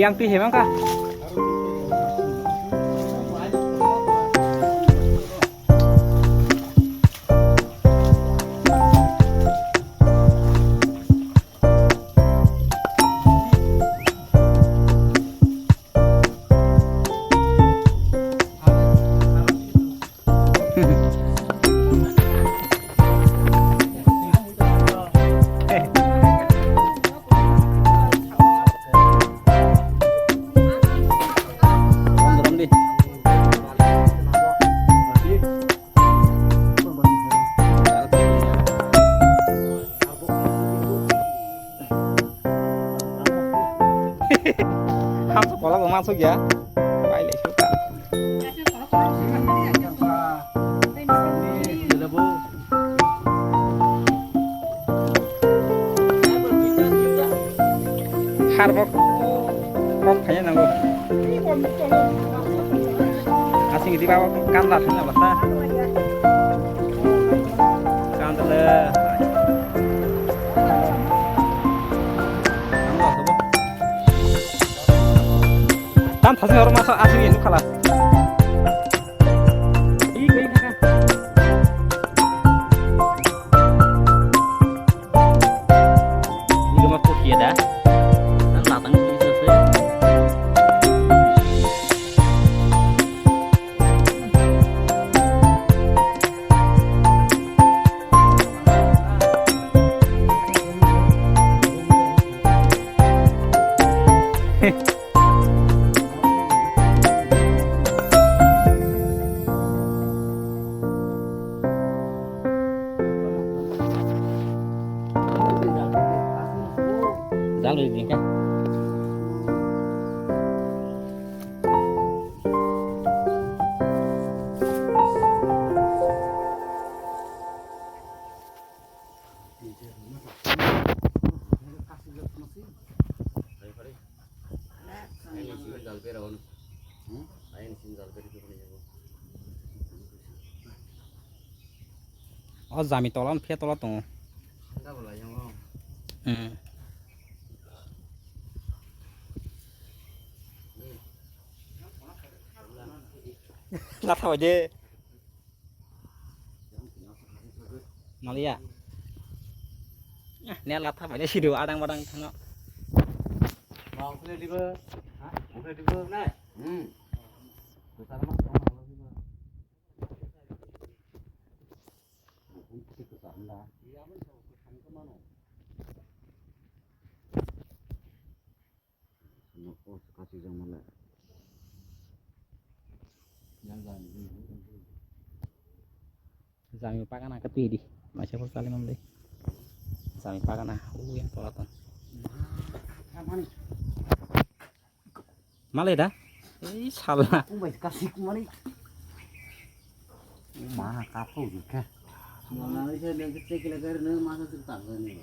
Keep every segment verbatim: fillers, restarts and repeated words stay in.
Yang pi hemang ka? Hamsa kola bo masuk ya. Pai le suka. Har bok kok khaya nango. Asing di baba kan la thang la basa. Kan le. Tam thasing oro masa asing ini kala. Ini rumah kopi ya dah. Kan datang itu sih. Jal rwi di khe. O jami tola, phiya tola tongo. Hmm. Latha bai de. Maliya. Ah, ne latha bai de sidu adang badang thangno. Ma, ukle dibo. Ha? Ukle dibo. Ne. Hmm. Besar mas. Jami pagana ka twi di. Maisa phor kali mam de. Jami pagana. U yang tola ton. Male da? Ei sala. Kumbai kasi kumani. Ma ka phau dikha. Mona ni se deng kecil kira kira ne masa sik tak ni.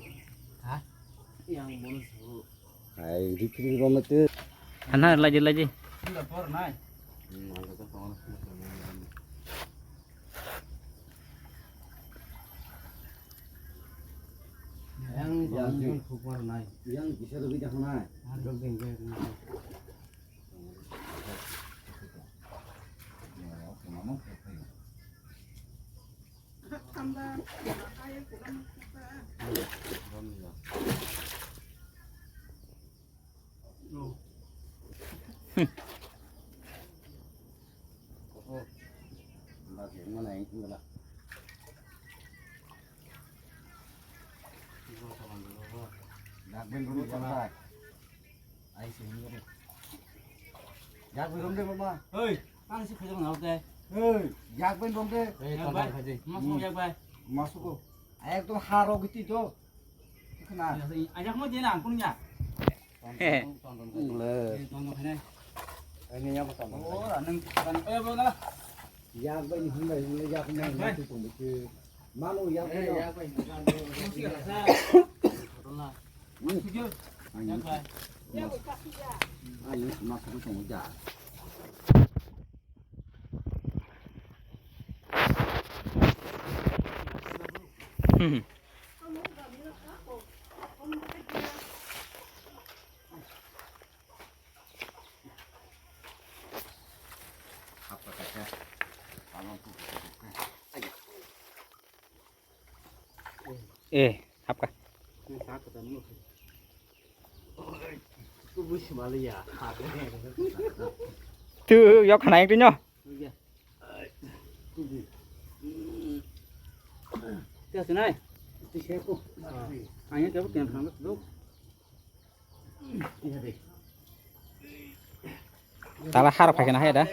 Ha? Yang bonus bu. Hai, ripri romete. Ana laji laji. Sila por nai. Hmm, ang kata kawan. Yang jangan khupar nai. Yang bisa lebih dah nai. Harus bengkel. Yak bai rom de mama. Hei, ang si khajang nal de. Hei, yak bai rom de. Hei, yak bai. Mas mo yak bai. Mas ko. Ekdom haro giti to. Khna. Ajak mo de na ang kun ya. He. Ton ton khai. Ton ton khai. Ani ya ton ton. Oh, anang kan. Eh, bo na. Yak bai ni hung bai ni yak bai ni tu tu. Manu yak bai. Yak bai. Musi ka sa. Ton na. Musi ka. Yak bai. Eh, hapka. Tu yok khana yang tu nyo. Tala harok phaikhe na hai da.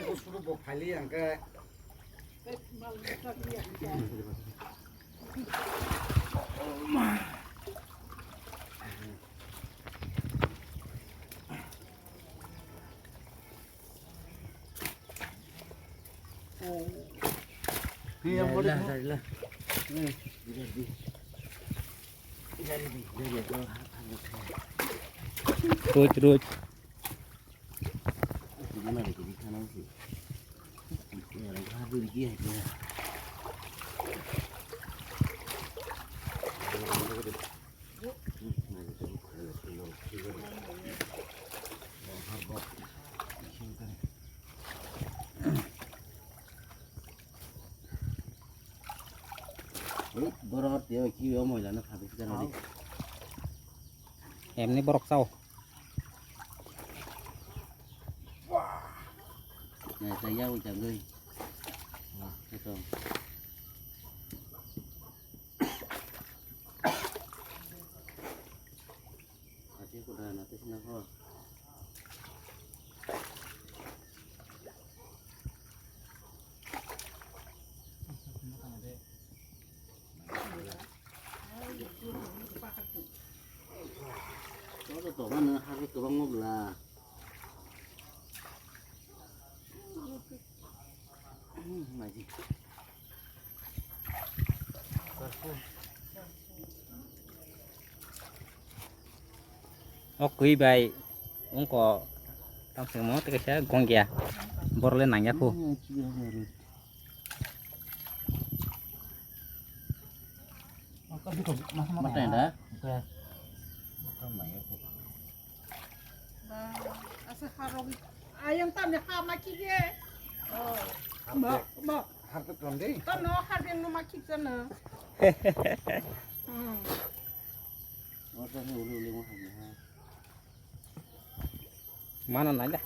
Roach, roach. Emni borok chao. Nai, tei yawi tangwi. Ito. Ati kuda na tei sina ko. Ito to mana hari kebang ngobla. O kwi bai wngko tamo se mo tei kaisa gongya borok le nangya kho. Matai da? Ba, asa harok ayang tamni ha ma kige. Ba, ba. Harpet tonde. Tano harpet no ma kik jana. Hmm. Mana nai da.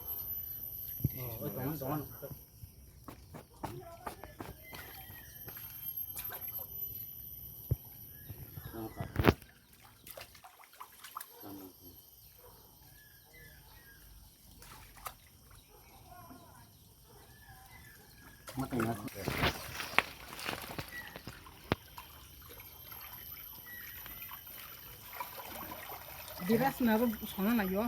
Biras na ro sona na yo.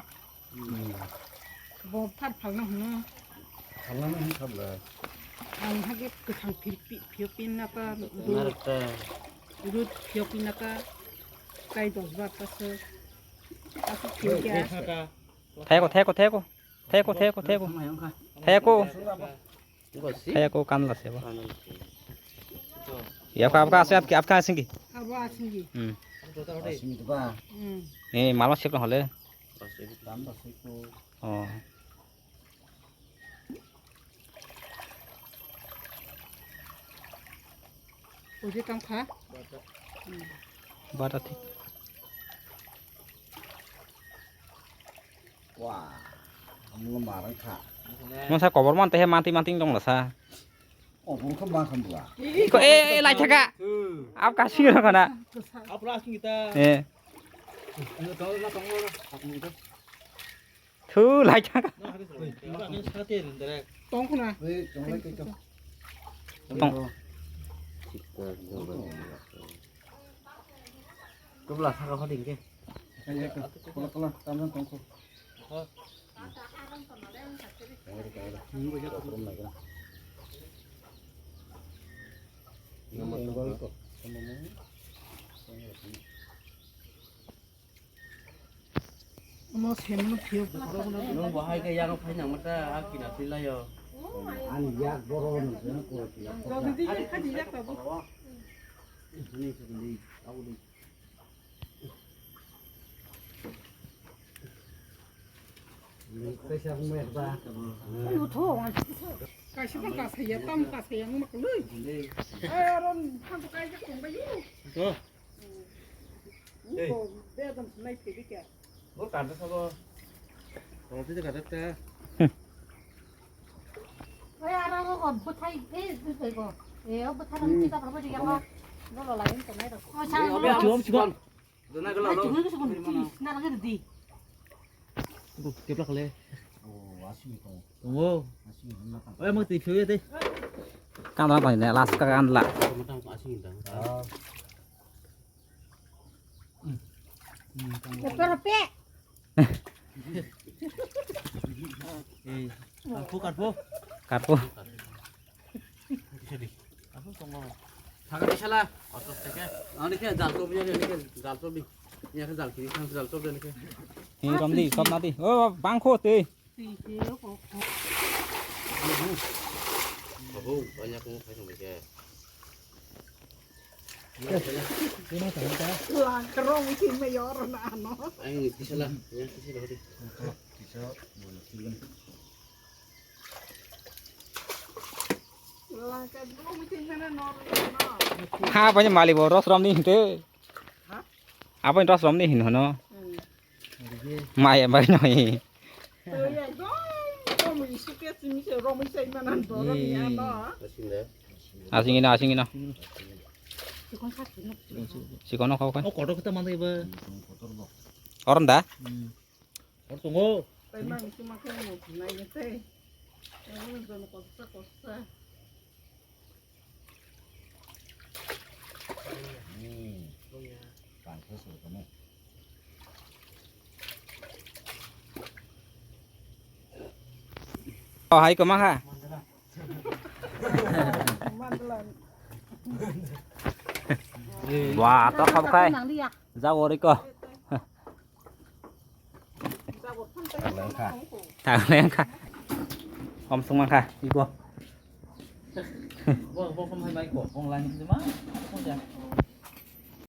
Bo phar phalna hwno. Phalna hwn khabla. Ang hage kwthang phir pi-, phio pin na ka. Narta. Rut phio pin na ka. Kai dos bar ta se. Aku phio kya. Theko, theko, theko. Theko, theko, theko. Theko. Theko kan la se ba. Ya ka apka ase apka apka asengi. Abo asengi. Hmm. Asengi to ba. Hmm. Eh, mala sik hole. Oh. Oje kam kha. Bata thik. Wah, amlo marang kha. Masa kobor man tehe manti manti dong la sa. Kobor kha ma kham bua. Ko e lai thaka. Ab ka sing ro kana. Ab la sing kita. Eh. Tongo na tongo. Thu lai thang. Tong khuna. Tong. Kubla saka kho ding ke. Kola kola tamjang tong kho. Omo semano phiyo. Nwng bo hai khe yak phai nang mata, ha kina twi laio. Ani yak borok no se ko kila. Jodi di yak kha di yak tabuk. Ani se di, au di. Kaisa bung yak ba. Ai, utho, ang utho. Kaisa bung kasaya, tam kasaya, ang maklui. Ai, aron, hantu kaisa kong bayu. To. Hey. Ko, be dam sunai phe bika. Bo kar da sabo. Tong ti kar da ta. Oi, aro ro ko bwthai, e, bwthai ko. E, o bwthai rok chika phabo di yang. Dolo lai to nai rok. O, sa, chum, chum. Dona gala lo. Chum, chum, chum. Na lagi di. Bo kepla kale. Oh, asmi to. Tongo. Asmi na ta. Oi, mo ti phyo te. Kan da ta ne last ka kan la. Asmi ta. Ah. Doktor pe. Eh, karpo, karpo. Karpo. Bisa di. Apa tong mau? Thaga di sala. Otos teke. Ani ke jal to biya ni ke jal to bi. Ya ke jal kiri kan jal to biya ni ke. Hi rom di, sop na di. Oh, bangkho te. Abo, banyak mau kaisang baca. Langkarong sing mayor na ano. Ayo, bisa lah. Ya, bisa lah. Langkarong sing mana nor na. Ha, banyak mali boros rom ni hinte. Ha? Apa yang ros rom ni hin hono? Hmm. Mai, mai noi. Oi, ekdom, ekdom, isu ke simi se romwi sai manan doro ni ano. Asing de. Asing ino, asing ino. Sikon kha kino. Sikon kha kha. O kotor kita mana iba? Oron da? Hmm. Or tunggu. Tai mang sima khe mo nai te. Oi, don kosta kosta. Oh, hai, koma kha? Wah, to khop khai. Nang dia. Jagori ko. Tang lengkha. Om sung mangkha, iko. Bo, bo, kom hai bai ko, kong lain ni ma, kong ja.